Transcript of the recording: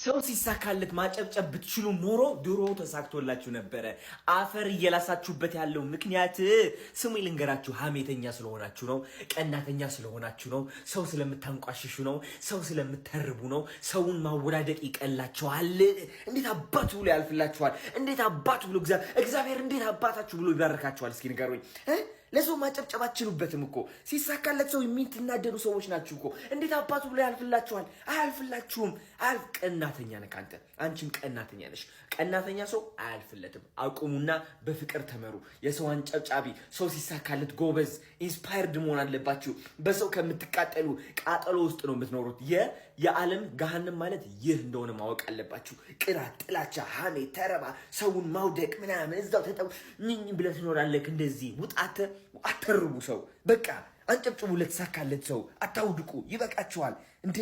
ሰው ሲሳካለት ማጨብጨብ ብትችሉ ኖሮ ድሮ ተሳክቶላችሁ ነበረ። አፈር እየላሳችሁበት ያለው ምክንያት ስሙ ልንገራችሁ፣ ሀሜተኛ ስለሆናችሁ ነው። ቀናተኛ ስለሆናችሁ ነው። ሰው ስለምታንቋሽሹ ነው። ሰው ስለምተርቡ ነው። ሰውን ማወዳደቅ ይቀላችኋል። እንዴት አባቱ ብሎ ያልፍላችኋል? እንዴት አባቱ ብሎ እግዚአብሔር እንዴት አባታችሁ ብሎ ይባርካችኋል? እስኪ ንገሩኝ። ለሰው ማጨብጨብ አትችሉበትም እኮ። ሲሳካለት ሰው የምትናደዱ ሰዎች ናችሁ እኮ። እንዴት አባቱ ብሎ ያልፍላችኋል? አያልፍላችሁም። አያልፍ። ቀናተኛ ነህ አንተ፣ አንቺም ቀናተኛ ነሽ። ቀናተኛ ሰው አያልፍለትም። አቁሙና በፍቅር ተመሩ። የሰው አንጨብጫቢ፣ ሰው ሲሳካለት ጎበዝ፣ inspired መሆን አለባችሁ። በሰው ከምትቃጠሉ ቃጠሎ ውስጥ ነው የምትኖሩት። የዓለም ገሃነም ማለት ይህ እንደሆነ ማወቅ አለባችሁ። ቅናት፣ ጥላቻ፣ ሐሜት፣ ተረባ፣ ሰውን ማውደቅ ምናምን እዛው ተጠው ብለህ ትኖራለህ። እንደዚህ ውጣት አተርቡ። ሰው በቃ አንጨብጭቡ፣ ለተሳካለት ሰው አታውድቁ። ይበቃችኋል እንዴ!